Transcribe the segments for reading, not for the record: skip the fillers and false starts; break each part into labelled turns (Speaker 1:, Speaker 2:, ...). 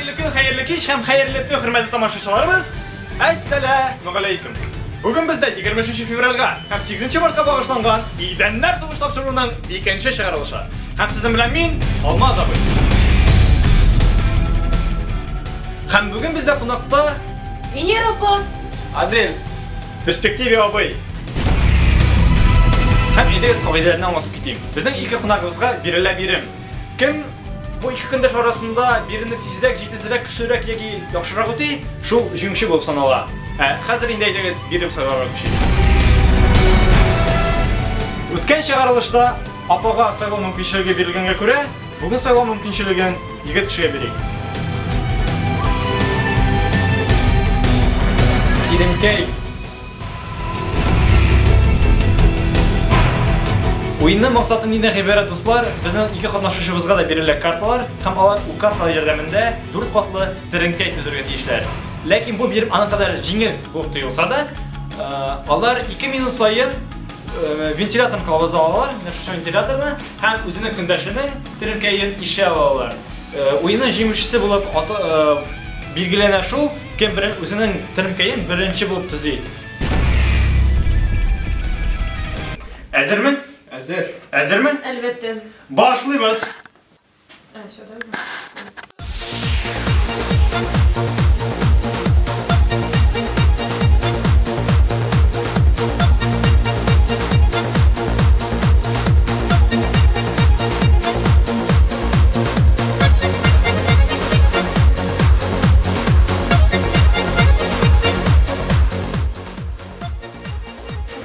Speaker 1: Хәерле көн, хәерле кич һәм хәерле төн, хөрмәтле тамашачыларыбыз. Әссәламү галәйкүм. Бүген бездә 23 февральгә һәм 8 мартка багышланган Идәннәр сугыш тапшыруының икенче чыгарылышы. Һәм сезнең белән мин, Алмаз абый. Һәм бүген бездә кунакта
Speaker 2: Венера апа.
Speaker 1: Адель, перспективе абый. Һәм әйдәгез кагыйдәләрне аңлатып китим. Безнең ике кунагыбызга бирелә бирем. Кем бу ике көндәш арасында биремне тизрәк, җитезрәк, көчлерәк яки яхшырак үти, шул җиңүче булып санала. Ә хәзер инде әйдәгез бирем сайларга күчик. Үткән чыгарылышта апага сайлау мөмкинчелеге бирелгәнгә күрә, бүген сайлау мөмкинчелеген егет кешегә бирик. Тиремкәй. Уенның максаты нидән гыйбарәт, дуслар? Безнең ике катнашучыбызга да бирелә карталар һәм алар ул карталар ярдәмендә дүрт катлы теренкәй төзергә тиешләр. Ләкин бу бирем аның кадәр җиңел булып тоелса да, алар 2 минут саен вентиляторны кабыза алалар, менә шушы вентиляторны һәм үзенең көндәшенең теренкәен ишә алалар. Уенның җиңүчесе булып билгеләнә шул, кем үзенең теренкәен беренче булып төзи. Әзерме?
Speaker 3: Әзер.
Speaker 1: Әзерме?
Speaker 2: Әлбәттә.
Speaker 1: Башлыйбыз.
Speaker 2: А, все, давай.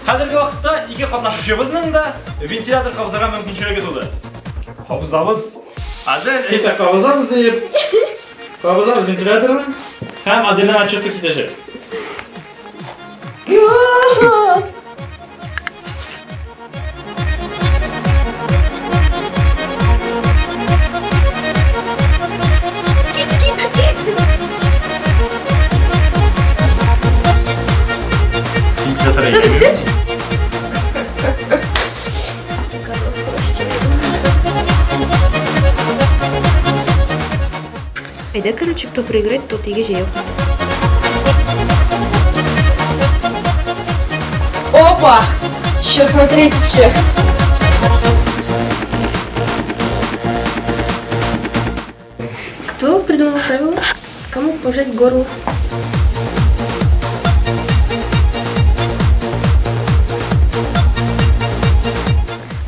Speaker 1: Хәзерге вакытта ике катнашучыбызның да вентилятор кабызырга мөмкинчелеге туды.
Speaker 3: Кабызабыз.
Speaker 1: Адель әйтә кабызабыз диеп. Кабызабыз вентиляторны һәм Аделнең отчеты китәчәк.
Speaker 2: Юк! Кит, кит, кит!
Speaker 1: Вентилятор
Speaker 2: Всё, бетте? Айда, короче, кто проиграет, тот өйгә җәяү кайта. Опа! Еще смотрите, че. Кто придумал правило? Кому пожать горло?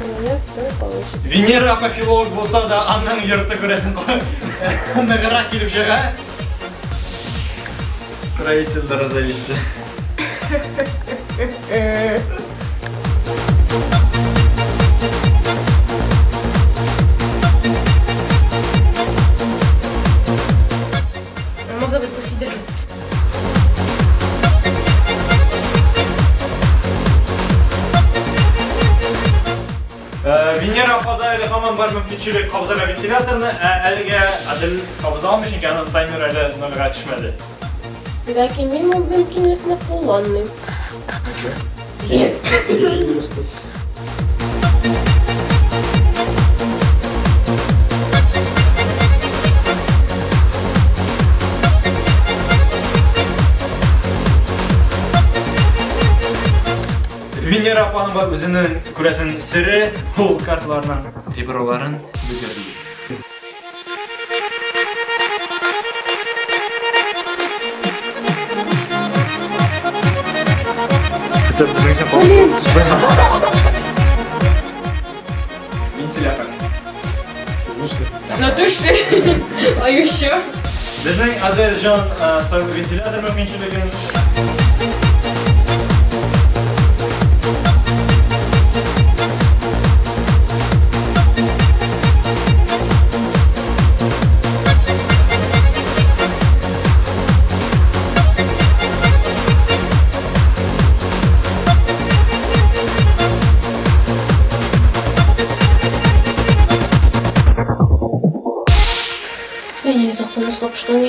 Speaker 2: У меня все получится.
Speaker 1: Венера апа филолог булса да, аның йорты күрәсең ныграк килеп чыга. Строительләр зависти.
Speaker 2: Маза выпусти, держи.
Speaker 1: Венера апада әле һаман бар мөмкинчелек кабызырга вентиляторны, ә әлегә Адель кабыза алмый, чөнки аның таймер әле нольгә төшмәде.
Speaker 2: Ләкин мин ул мөмкинлекне кулланмыйм.
Speaker 1: Венера апаның бар үзенең күрәсең сере, ул карталарның реброларын бөгерли.
Speaker 2: Блин!
Speaker 3: Вентилятор.
Speaker 2: Ну ты что? А еще?
Speaker 1: Безнең Адель җан сайлы вентилятор мөмкинчелеген.
Speaker 2: Я не язык капыштым.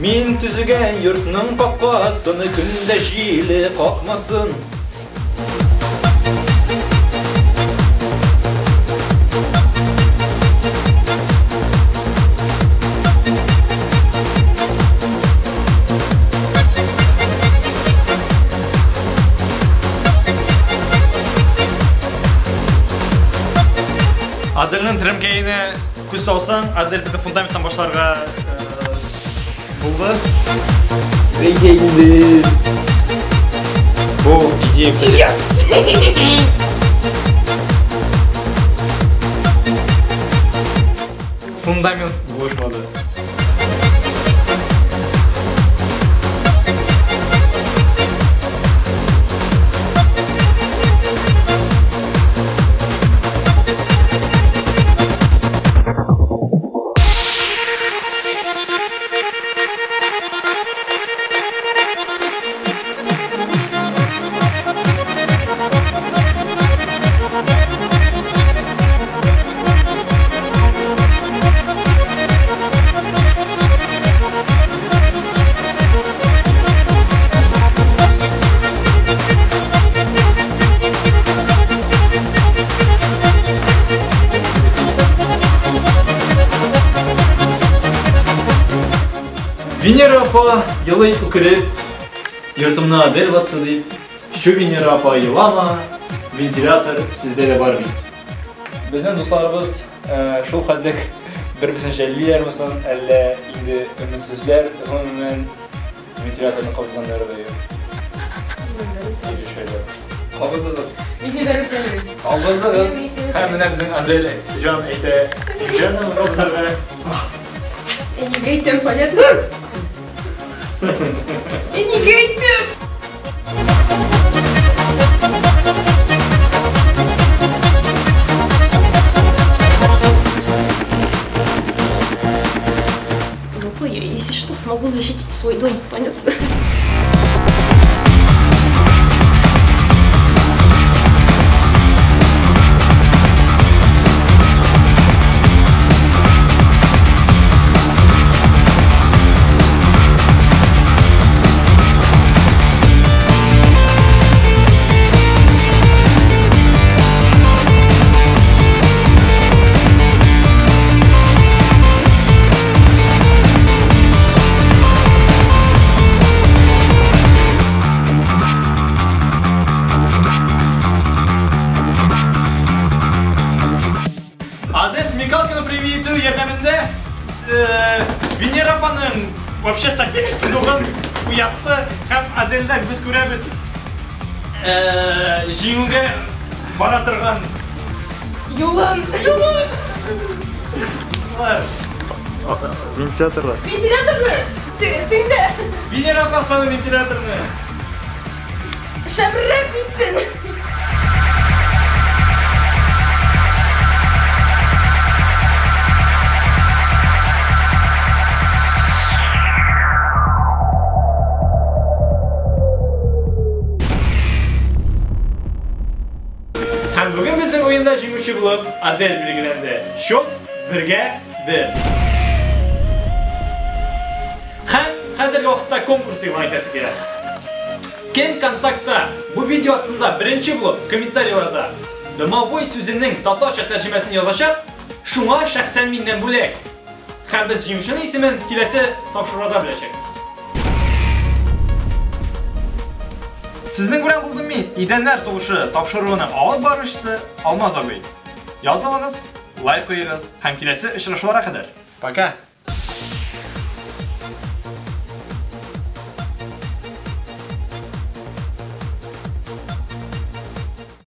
Speaker 1: Мин төзегән йортның капкасын көндә җиле какмасын. Аделнең теремкәенә күз салсаң, Адель безнең фундаменттан башларга булды. Әйдә инде. Бу идея, кстати.
Speaker 2: Yes!
Speaker 1: Фундамент булышмады. Венера апа елый үкереп, йортымны Адель ватты дип. Чү, Венера апа, елама, вентилятор сездә дә бар бит. Безнең дусларыбыз шул хәтлек бер-берсен жәллиләрме соң, әллә инде өметсезләр, гомумән, вентиляторны кабызганнары да юк. Килешәләр. Кабызыгыз. Кабызыгыз. Һәм менә безнең Адель җан әйтә, җаным кабызырга.
Speaker 2: Я не әйтәм, понятно? Я не әйтәм. Зато я, если что, смогу защитить свой дом, понятно?
Speaker 1: Адель Смекалкина привитү ярдәмендә Венера апаның вообще сопернический духын уятты һәм Адельдә без күрәбез җиңүгә бара торган
Speaker 2: юлын.
Speaker 1: Вентиляторлар.
Speaker 2: Вентиляторны? Тендә.
Speaker 1: Венера апа салды вентиляторны.
Speaker 2: Шәбрәк итсен.
Speaker 1: Һәм бүген безнең уенда җиңүче булып Адель билгеләнде. Счет 1-1. Һәм хәзерге вакытта конкурс игълан итәсе килә. Кем контактта бу видео астында беренче булып комментарийларда домовой сүзенең татарча тәрҗемәсен язачак, шуңа шәхсән миннән бүләк. Һәм без җиңүченең исемен киләсе тапшыруда беләчәкбез. Сезнең белән булдым мин, Идәннәр сугышы тапшыруының алып баручысы Алмаз абый. Язылыгыз, лайк куегыз һәм киләсе очрашуларга кадәр. Пока!